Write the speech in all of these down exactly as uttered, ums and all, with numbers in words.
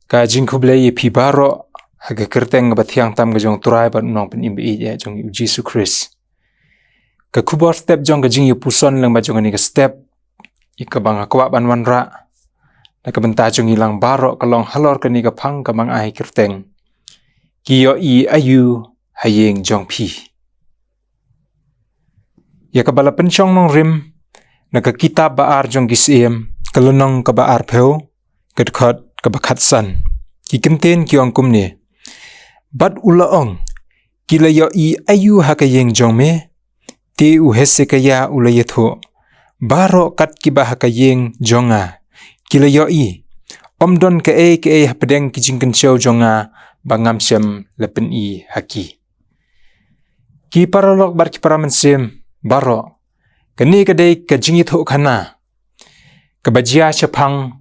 Ka jingkhublei ïa phi baroh ha ka kyrteng ba thiang tam ka jong U Trai bad U Nongpynim ba ïeit jong ngi U Jisu Khrist. Ka khubor step jong ka jingïapuson lyngba jong kane ka step ïa kaba nga kwah ban wanrah na ka bynta jong ngi lang baroh ka long halor kane ka phang kaba nga ai kyrteng, Ki ïohi aïu ha ïing jong phi? Ïa kaba la pynshong nongrim na ka kitab ba ar jong Ki Syiem, ka lynnong kaba arphew, ka dkhot kaba khatsan. Ki kyntien ki ong kumne: Bad u la ong, ki la ïohi aïu ha ka ïing jong me? Te u Hesekiah u la ïathuh, baroh kat kiba ha ka ïing jong nga ki la ïohi. Ym don kaei kaei hapdeng ki jingkynshew jong nga ba ngam shym la pyni ha ki. Ki paralok bad ki para mynsiem baroh, kane ka dei ka jingïathuhkhana kaba jia shaphang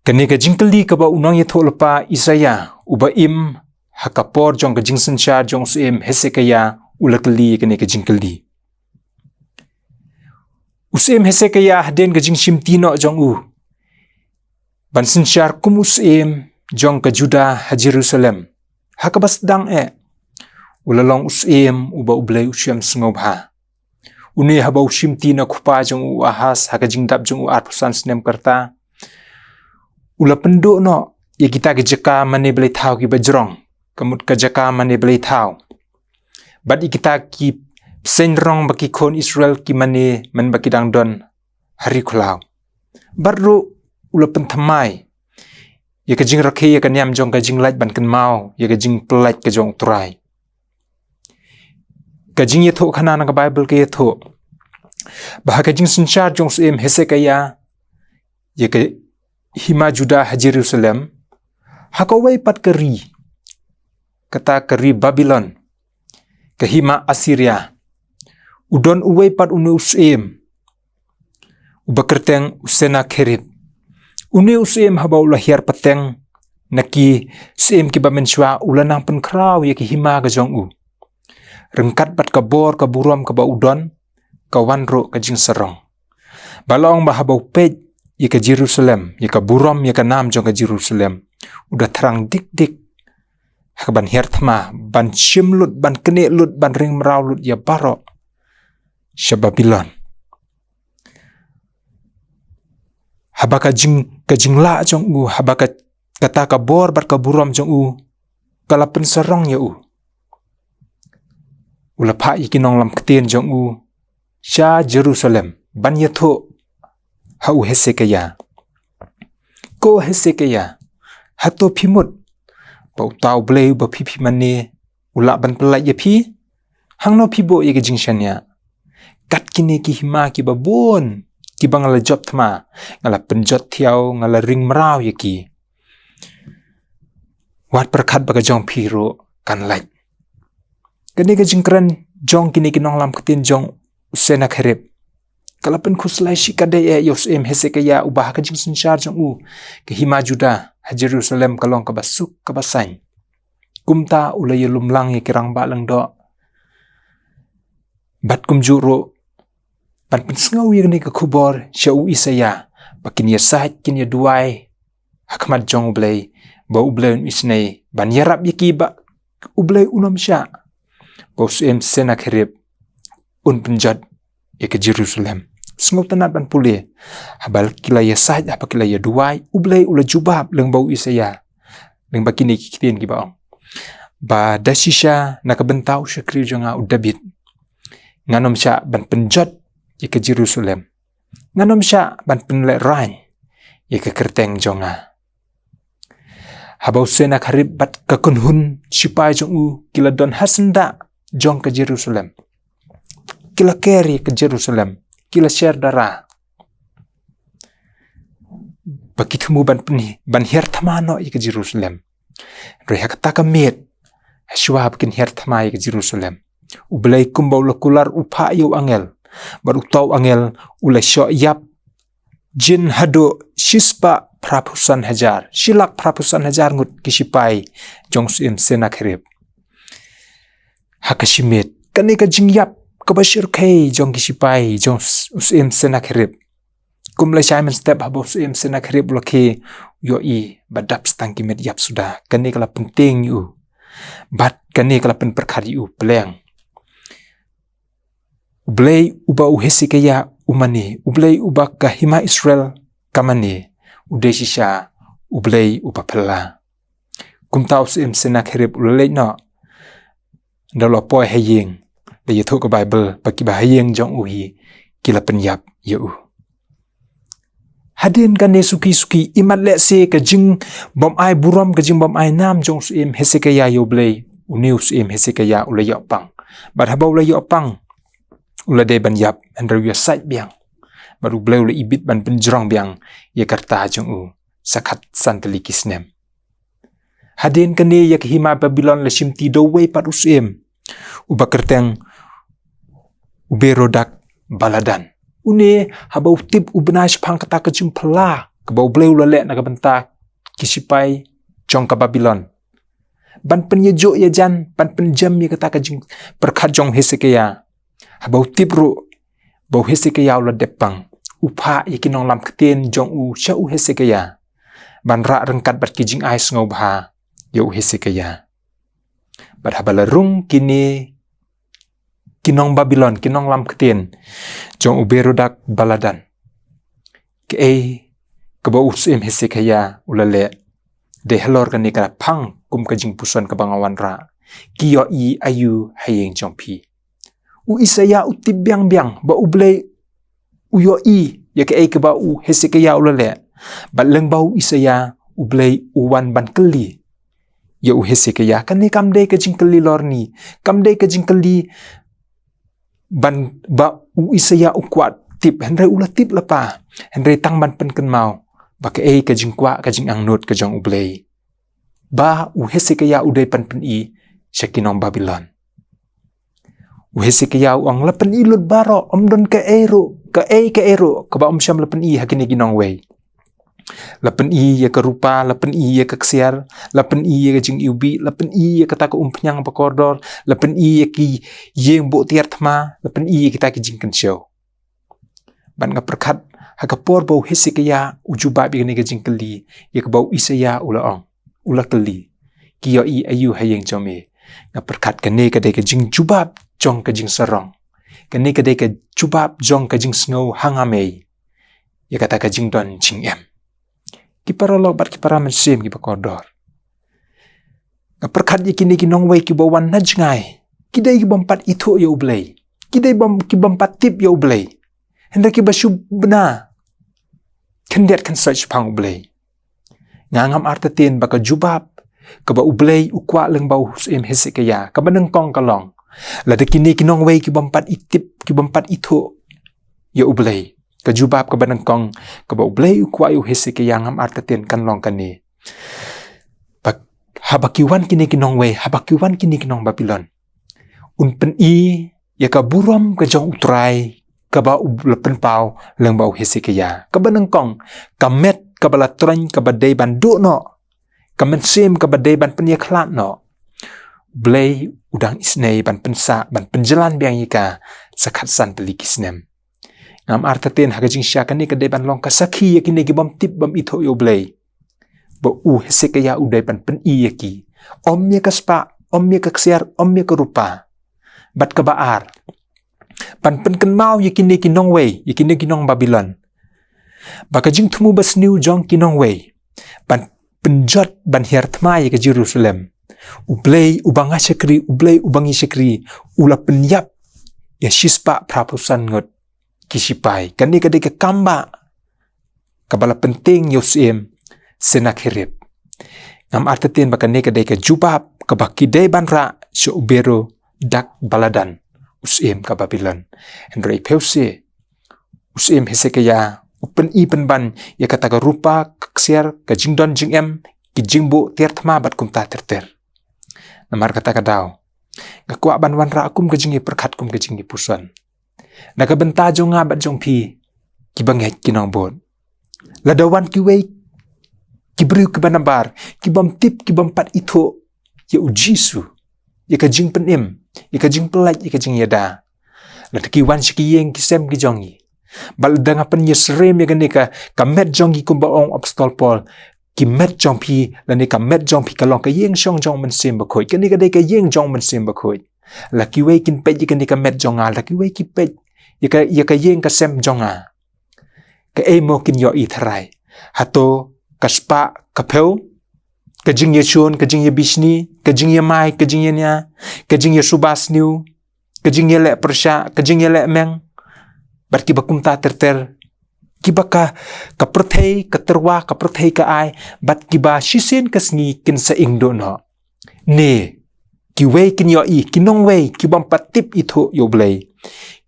kane ka jingkylli kaba u nongïathuhlypa Isaiah, uba im ha ka por jong ka jingsynshar jong u Syiem Hesekiah, u la kylli kane ka jingkylli. U Syiem Hesekiah, hadien ka jingshimti noh jong u ban synshar kum u syiem jong ka Judah ha Jerusalem, ha kaba sdang eh, u la long u syiem uba U Blei u shem sngewbha. Une haba u shimti na u kpa jong u Ahaz ha ka jingdap jong u arphew san snem ka rta, u la pynduh noh ïa kita ki jaka mane blei thaw kiba jrong, ka mut ka jaka mane blei thaw, bad ïa kita ki bseiñ rong ba ki khun Israel ki mane mynba ki dang don ha ri khlaw. Bad ruh u la pynthymmai ïa ka jingrakhe ïa ka niam jong ka jinglait ban kynmaw ïa ka jingpyllait ka jong U Trai. Ka jingïathuhkhana na ka Baibl ka ïathuh ba ha ka jingsynshar jong u Syiem Hesekiah ïa ka hima Judah ha Jerusalem, ha kawei pat ka ri, kata ka ri Babilon, ka hima Assyria, u don uwei pat une u syiem uba kyrteng u Sennakherib. Une u syiem haba u la hiar pateng na ki syiem kiba mynshuwa, u la nang pynkhraw ïa ka hima ka jong u. Ryngkat bad ka bor ka burom kaba u don, ka wan ruh ka jingsarong. Ba la ong ba haba u peit ïa ka Jerusalem, ïa ka burom, ïa ka nam jong ka Jerusalem, u da thrang dik dik ha kaban hiar thma, ban shim lut, ban knieh lut, ban ring mraw lut ïa baroh sha Babilon. Haba ka jing, ka jinglah jong u, haba ka, kata ka bor bad ka burom jong u ka la pynsarong ïa u, u la phah ïa ki nonglam ktien jong u sha Jerusalem ban ïathuh ha u Hesekiah. Ko Hesekiah, hato phi mut ba uta U Blei uba phi phi mane u lah ban pyllait ïa phi? Hangno phi buh ïa ka jingshaniah? Kat kine ki hima kiba bun kiba nga la jop thma, nga la pynjot thiaw, nga la ring mraw ïa ki, wat pyrkhat ba ka jong phi ruh kan lait. Kane ka jingkren jong kine ki nonglam ktien jong u Sennakherib ka la pynkhuslai shikatdei eh ïa u Syiem Hesekiah, uba ha ka jingsynshar jong u ka hima Judah ha Jerusalem ka long kaba suk kaba saiñ. Kumta u la ïalum lang ïa ki rangbah lyngdoh, bad kumjuh ruh ban pynsngew ïa kane ka khubor sha u Isaiah, ba kin ïasaid, kin ïaduwai ha khmat jong U Blei, ba U Blei un isynei ban ïarap ïa ki, ba U Blei un ym shah, ba u Syiem Sennakherib un pynjot ïa ka Jerusalem. Sngewtynnad ban pule, haba ki la ïasaid, haba ki la ïaduwai, U Blei u la jubab lyngba u Isaiah, lyngba kine ki ktien kiba ong, ba da shisha na ka bynta u shakri jong nga u David, ngan ym shah ban pynjot ïa ka Jerusalem, ngan ym shah ban pynlehraiñ ïa ka kyrteng jong nga. Haba u Sennakherib bad ka kynhun shipai jong u ki la don ha syndah jong ka Jerusalem, ki la ker ïa ka Jerusalem, ki la sher dara, ba ki thmu ban pyn-, ban hiar thma noh ïa ka Jerusalem. Hynrei ha kata ka miet, ha shuwa ba kin hiar thma ïa ka Jerusalem, U Blei kumba u la kular u phah ïa u angel, bad uta u angel u la shoh ïap jin haduh shispah phraphew san hajar, shi lak phraphew san hajar ngut ki shipai jong u Syiem Sennakherib ha ka shi miet. Kane ka jingïap kaba shyrkhei jong ki shipai jong u Syiem Sennakherib, kum lashai mynstep haba u Syiem Sennakherib u la khie, ïohi ba dap stang ki met ïap suda. Kane ka la pyntieng ïa u. Bad kane ka la pynpyrkhat ïa u, pleng. U Blei uba u Hesekiah u mane, U Blei uba ka hima Israel ka mane, u dei shisha U Blei uba phylla. Kumta u Syiem Sennakherib u la leit noh. Ynda u la poi ha ïing, da ïathuh ka Baibl ba kiba ha ïing jong u hi ki la pynïap ïa u. Hadien kane suki suki, imat lehse ka jingbym ai burom, ka jingbym ai nam jong u Syiem Hesekiah ïa U Blei, une u Syiem Hesekiah u la ïoh pang. Bad haba u la ïoh pang, u la dei ban ïap, hynrei u ïasaid biang. Bad U Blei u la ibit ban pynjrong biang ïa ka rta jong u sa khatsan tylli ki snem. Hadien kane ïa ka hima Babilon la shimti da uwei pat u syiem, uba kyrteng u Berodak Baladan. Une, haba u tip u bna shaphang kata ka jingphylla kaba U Blei u la leh na ka bynta ki shipai jong ka Babilon, ban pynïajuh ïajan, ban pynjem ïa kata ka jingpyrkhat jong u Hesekiah. Haba u tip ruh ba u Hesekiah u la dep pang, u phah ïa ki nonglam ktien jong u sha u Hesekiah ban rah ryngkat bad ki jingai sngewbha ïa u Hesekiah. Bad haba la rung kine ki nong Babilon, ki nonglam ktien jong u Berodak Baladan, kaei kaba u Syiem Hesekiah u la leh, dei halor kane ka phang kum ka jingpuson kaba nga wanrah: Ki ïohi aïu ha ïing jong phi? U Isaiah u tip biang biang ba U Blei u ïohi ïa kaei kaba u Hesekiah u la leh. Bad lyngba u Isaiah, U Blei u wan ban kylli ïa u Hesekiah. Kane kam dei ka jingkylli lorni, kam dei ka jingkylli ban, ba u Isaiah u kwah tip, hynrei u la tip lypa. Hynrei tang ban pynkynmaw ba kaei ka jingkwah, ka jingangnud ka jong U Blei, ba u Hesekiah u dei ban pyni sha ki nong Babilon. U Hesekiah u ong, la pyni lut baroh, ym don kaei ruh, kaei kaei ruh kaba ym shym la pyni ha kine ki nongwei. La pyni ïa ka rupa, la pyni ïa ka ksiar, la pyni ïa ka jingiwbih, la pyni ïa kata ka umphniang bakordor, la pyni ïa ki ïing buh tiar thma, la pyni ïa kita ki jingkynshew. Bad nga pyrkhat, ha ka por ba u Hesekiah u jubab ïa kane ka jingkylli ïa kaba u Isaiah u la ong, u la kylli: Ki ïohi aïu ha ïing jong me? Nga pyrkhat kane ka dei ka jingjubab jong ka jingsarong. Kane ka dei ka jubab jong ka jingsngew hangamei ïa kata ka jingdon jingem. Ki paralok bad ki para mynsiem kiba kordor, nga pyrkhat ïa kine ki nongwei kiba wan na jngai, ki dei ki bym pat ithuh ïa U Blei, ki dei bym, ki bym pat tip ïa U Blei, hynrei kiba shu bna khyndiat khynsoit shaphang U Blei. Nga ngam artatien ba ka jubab kaba U Blei u kwah lyngba u Syiem Hesekiah, kaba nyngkong ka long, lada kine ki nongwei ki bym pat i tip, ki bym pat ithuh ïa U Blei, ka jubab kaba nyngkong kaba U Blei u kwah ïa u Hesekiah, ngam artatien kan long kane: Ba haba ki wan kine ki nongwei, haba ki wan kine ki nong Babilon, un pyni ïa ka burom ka jong U Trai kaba u la pynpaw lyngba u Hesekiah. Kaba nyngkong, ka met kaba la troiñ kaba dei ban duh noh, ka mynsiem kaba dei ban pynïakhlad noh, U Blei u dang isynei ban pynsah, ban pynjlan biang ïa ka sa khatsan tylli ki snem. Ngam artatien ha ka jingshisha kane ka dei ban long ka sakhi ïa kine ki bym tip, bym ithuh ïa U Blei, ba u Hesekiah u dei ban pyni ïa ki, ym ïa ka spah, ym ïa ka ksiar, ym ïa ka rupa. Bad kaba ar, ban pynkynmaw ïa kine ki nongwei, ïa kine ki nong Babilon, ba ka jingthmu basniew jong ki nongwei ban pynjot, ban hiar thma ïa ka Jerusalem, U Blei uba nga shakri, U Blei uba ngi shakri, u la pynïap ïa shispah phraphew san ngut ki shipai. Kane ka dei ka kambah kaba la pyntieng ïa u Syiem Sennakherib. Ngam artatien ba kane ka dei ka jubab kaba ki dei ban rah sha u Berodak Baladan, u syiem ka Babilon. Hynrei phi ïohi, u Syiem Hesekiah u pyni pynban ïa kata ka rupa, ka ksiar, ka jingdon jingem, ki jingbuh tiar thma bad kumta ter ter. Namar kata ka daw, nga kwah ban wanrah kum ka jingïapyrkhat, kum ka jingïapuson na ka bynta jong nga bad jong phi, kiba ngeit, ki nongbud. Lada wan kiwei ki briew kiba nabar, ki bym tip, ki bym pat ithuh ïa u Jisu, ïa ka jingpynim, ïa ka jingpyllait, ïa ka jingïada, lada ki wan sha ki ïing ki sem ki jong ngi, bad lada nga pynïasyriem ïa kane ka, ka met jong ngi, kumba ong u Apostol Paul, ki met jong phi, lane ka met jong phi ka long ka ïing shong jong u Mynsiem Bakhuid. Kane ka dei ka ïing jong u Mynsiem Bakhuid. La kiwei kin peit ïa kane ka met jong nga, la kiwei ki peit ïa ka, ïa ka ïing ka sem jong nga. Kaei mo kin ïohi tharai? Hato ka spah ka phew, ka jingïashun, ka jingïabishni, ka jingïamai, ka jingïania, ka jingïasuba sniew, ka jingïaleh pyrshah, ka jingïaleh meng, bad kiba kumta ter ter, kiba ka, ka pyrthei ka tyrwa, ka pyrthei ka ai, bad kiba shisien ka sngi kin sa ing duh noh. Ne, kiwei kin ïohi, ki nongwei, ki bym pat tip ithuh ïa U Blei,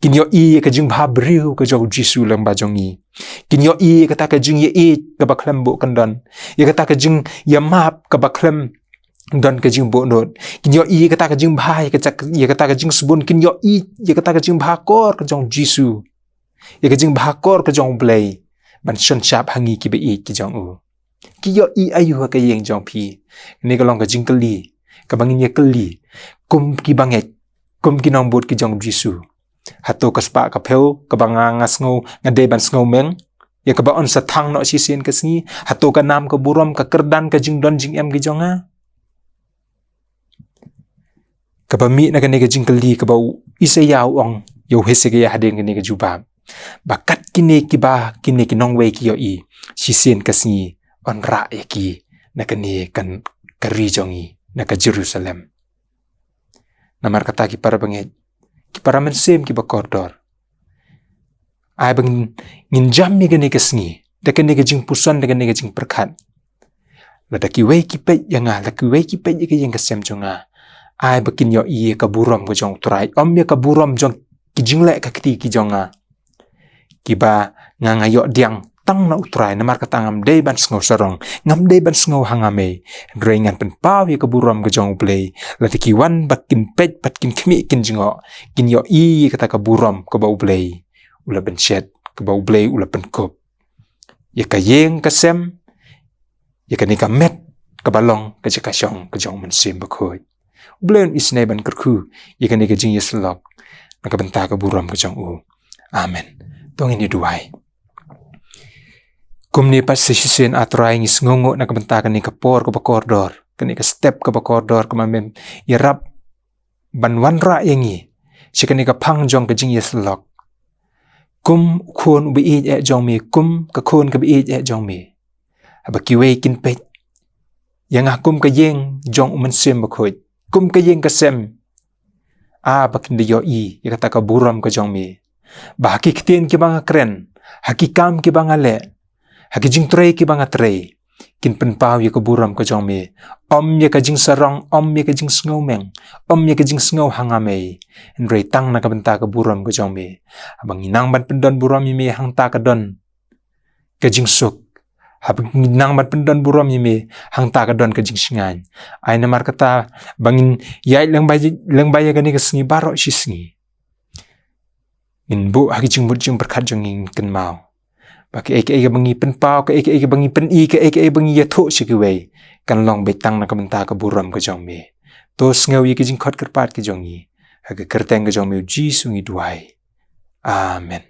kin ïohi ïa ka jingbha briew ka jong u Jisu lyngba jong ngi. Kin ïohi ïa kata ka jingïaieit kaba khlem buh kyndon, ïa kata ka jingïamap kaba khlem don ka jingbuhnud. Kin ïohi ïa kata ka jingbha, ïa kata, ïa kata ka jingsbun, kin ïohi ïa kata ka jingbha kor ka jong u Jisu, ïa ka jingbha kor ka jong U Blei ban shon shap ha ngi kiba ïeit ki jong u. Ki ïohi aïu ha ka ïing jong phi? Kane ka long ka jingkylli kaba ngin ïa kylli kum ki bangeit, kum ki nongbud ki jong u Jisu. Hato ka spah ka phew kaba nga, nga sngew, nga dei ban sngew meng, ïa kaba yn sa thang noh shisien ka sngi, hato ka nam ka burom, ka kyrdan, ka jingdon jingem ki jong nga? Kaba mih na kane ka jingkylli kaba u Isaïah u ong ïa u Hesekiah hadien kane ka jubab, ba kat kine kiba, kine ki nongwei ki ïohi, shisien ka sngi yn rah ïa ki na kane ka, ka ri jong ngi, na ka Jerusalem. Namar kata ki para bangeit, ki para mynsiem kiba kordor, ai ba ngin, ngin jam ïa kane ka sngi da kane ka jingpuson, da kane ka jingpyrkhat. Lada kiwei ki peit ïa nga, lada kiwei ki peit ïa ka ïing ka sem jong nga, ai ba kin ïohi ïa ka burom ka jong u Trai, ym ïa ka burom jong ki jingleh ka kti ki jong nga, kiba nga, nga ïoh pdiang tang na u Trai, namar kata ngam dei ban sngew sarong, ngam dei ban sngew hangamei. Hynrei ngan pynpaw ïa ka burom ka jong U Blei. Lada ki wan bad kin peit bad kin khmih kin jngoh, kin ïohi ïa kata ka burom kaba U Blei u la pynshet, kaba U Blei u la pynkup ïa ka ïing ka sem, ïa kane ka met kaba long ka jaka shong ka jong u Mynsiem Bakhuid. U Blei un isynei ban kyrkhu ïa kane ka jingïasyllok na ka bynta ka burom ka jong u. Amen. To ngin ïa duwai. Kumne pat sa shisien, A Trai, ngi sngewnguh na ka bynta kane ka por kaba kordor, kane ka step kaba kordor kaba men ïarap ban wanrah ïa ngi sha kane ka phang jong ka jingïasyllok. Kum u khun uba ïeit eh jong me, kum ka khun kaba ïeit eh jong me, haba kiwei kin peit ïa nga kum ka ïing jong u Mynsiem Bakhuid, kum ka ïing ka sem, ah, ba kin da ïohi ïa kata ka burom ka jong me, ba ha ki ktien kiba nga kren, ha ki kam kiba nga leh, ha ki jingtrei kiba nga trei, kin pynpaw ïa ka burom ka jong me. Ym ïa ka jingsarong, ym ïa ka jingsngew meng, ym ïa ka jingsngew hangamei, hynrei tang na ka bynta ka burom ka jong me. Haba ngi nang ban pyndon burom ïa me, hangta ka don ka jingsuk. Haba ngi nang ban pyndon burom ïa me, hangta ka don ka jingshngaiñ. Ai namar kata ba ngin ïaid lyngba, lyngba ïa kane ka sngi baroh shi sngi. Ngin buh ha ki jingmut jingpyrkhat jong ngi, ngin kynmaw ba kaei kaei kaba ngi pynpaw, kaei kaei kaba ngi pyni, kaei kaei ba ngi ïathuh sha kiwei, kan long beit tang na ka bynta ka burom ka jong me. To sngew ïa ki jingkhot kyrpad ka jong ngi, ha ka kyrteng ka jong me U Jisu ngi duwai. Amen.